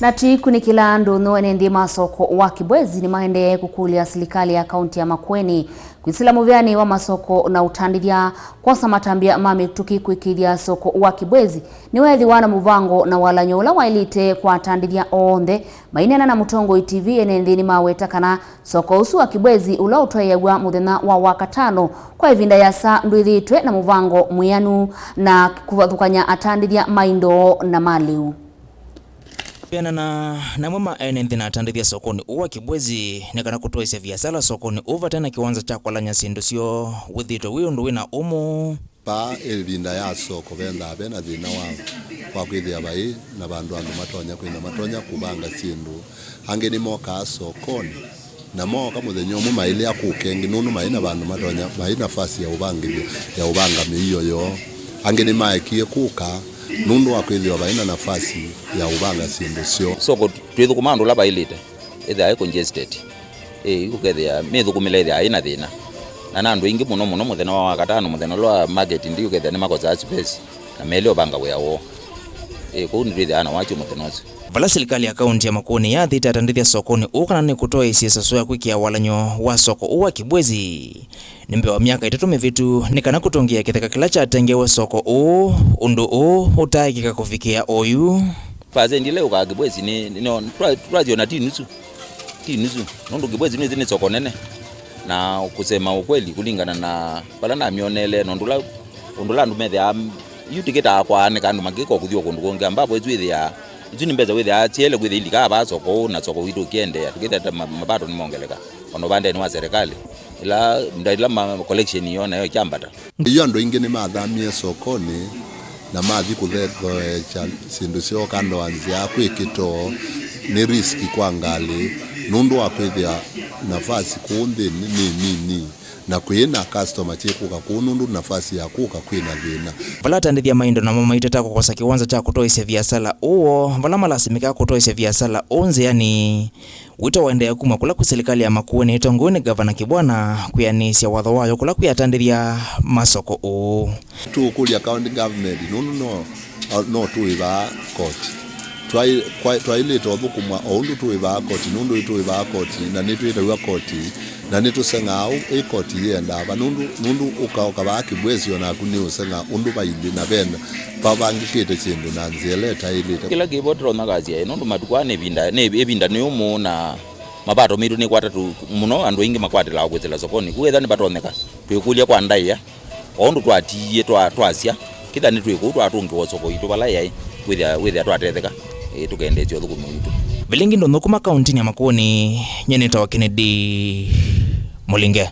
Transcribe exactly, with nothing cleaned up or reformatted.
Na tũikunĩkĩla ndũnyũ, ene nthĩ ma soko wa Kibwezi nĩmaendee kũkũlya silikalĩ ya kaunti ya Makueni kwĩsĩla mũvĩanĩ wa masoko na ũtandĩthya, kwosa matambya ma mĩtũkĩ kwĩkĩĩthya soko wa Kibwezi nĩweethĩwa na mũvango na walany'o ũla waĩlĩte kwa atandĩthya onthe. Maineena na Mũtongoi T V, ene nthĩ nĩmaweta kana soko ũsu wa Kibwezi ũla ũtwaĩaw'a mũthenya wa Wakatano kwa ĩvinda yĩasa ndwĩthĩĩtwe na mũvango mwĩanu na kũvathũkany'a atandĩthya ma indo na malĩu. Kwĩanana na amwe ma ene nthĩ na atandĩthya sokonĩ ũũ wa Kibwezi, nĩ kana kũtwaĩsya viasala sokonĩ ũũ vate na kĩwanza kya kwalany'a syĩndũ syoo wĩthĩĩtwe wĩ ũndũ wĩ na ũmũ. Vaa ĩvinda ya soko, vendaa ve na thĩna wa, wa kwĩthĩa vai na vandũ andũ matonya kwĩna matonya kũvanga syĩndũ. Angĩ nĩmokaa sokonĩ, na mooka mũthenya ũmwe mailea kũka ĩngĩ, nũndũ maĩ na vandũ matonya, maĩ nafasi ya ũvangĩthya, ya ũvanga mĩio yoo. Angĩ nĩmaekie kũka nũndũ wa kwĩthĩwa vai na nafasi ya ũvanga syĩndũ syoo. Soko twĩthũkũma andũ ũla vaĩlĩte, ĩthĩawa ĩ congested. Ĩĩ, ũkethĩa mĩthũkũmĩle ĩthĩawa ĩna thĩna. Na na andũ aingĩ mũno mũno mũthenya wa Wakatano, mũthenya ũla wa market day, ũkethĩa nĩmakosaa space na mele ũvanga wĩa woo. Ĩĩ, kwoou nĩtwĩthĩawa na wakyo mũthenya ũsu. Vala silikalĩ ya kaunti ya Makueni yathĩte atandĩthya sokonĩ ũũ kana nĩkũtwaĩsye ĩsasũ ya kwĩkĩa walany'o wa soko ũũ wa Kibwezi, nĩ mbee wa myaka ĩtatũ mĩvĩtu nĩ kana kũtũngĩĩa kĩtheka kĩla kyatengewe soko ũũ, ũndũ ũũ ũtaaĩkĩka kũvikĩa oyu. Percent ĩla yũkaa Kibwezi nĩ, nĩ, twa-, twasyona ti nusu. Ti nusu. Nũndũ Kibwezi nĩsĩ nĩ soko nene. Na kusema ukweli, kulingana na vala namyoneele, na ũndũ ũla, ũndũ ũla andũ methĩaa, yu tikĩtaa kwaanĩka andũ makĩka kũthi o kũndũ kũngĩ, ambapo isu ĩthĩaa, isu nĩ mbesa wĩthĩaa syaĩle kwĩthĩa ilikaa vaa soko ũũ na soko witũ ũkĩendeea, tũkĩthĩa ta ma-, mapato nĩmongeleka. Ona ũvandeni wa serikali, ila, nda ila ma collection yoo nayo ĩkyambata. Yu andũ aingĩ nĩmathamie sokonĩ na mathi kũthethoekya syĩndũ syoo kando wa nzĩa kwĩ kĩtoo, nĩ risk kwa ngalĩ nũndũ wa kwĩthĩa nafasi kũũ nthĩnĩ nĩ nini, na kwĩ na customer kyĩkũka kũũ nũndũ nafasi ya kũka kwĩ na thĩna. Vala atandĩthya ma indo namo maiteta kũkosa kĩwanza kya kũtwaĩsya viasala ũũ woo, vala malasimĩkaa kũtwaĩsya viasala ũũ nzĩanĩ. Wĩto waendeea kuma kũla kwĩ silikalĩ ya Makueni ĩtongoew'e nĩ Gavana Kibwana kwĩanĩsya watho wayo kũla kwĩ atandĩthya ma soko ũũ. Tũũkũlya county government nũndũ no, no tũĩ vaa koti. Twaĩ-, kwa-, twaĩlĩte ũthũkũmwa o ũndũ tũĩ vaa koti nũndũ nĩtũĩ vaa koti na nĩtwĩtaw'a koti na nĩtũseng'aa ũ-, ĩ koti yĩendaa va nũndũ, nũndũ ũkaoka vaa Kibwezi o naku nĩũseng'aa ũndũ vailyĩ na vena vavangĩkĩte syĩndũ na nzĩa ĩla ĩtaĩlĩte. Kĩla kĩvo tũtonya kasya ĩ, nũndũ matukũ aa nĩ ĩvinda, nĩ ĩvinda nĩ ũmũ na mapato maitũ nĩ kwatatu mũno, andũ aingĩ makwatĩlaa kwĩsĩla sokonĩ. Kwoou ethĩwa nĩvatonyeka, twĩkũlya kwa ndaĩa, o ũndũ twatiie twa-, twasya, kĩtha nĩtwĩ kũu twatũngĩwa soko itũ vala yaĩ, wĩthĩa, wĩthĩa twatetheka, ĩ, tũkendeesya ũthũkũmi witũ. Vilingi ndũnthũkũma kauntinĩ ya Makueni, nye nĩtawa Kennedy Mũlinge.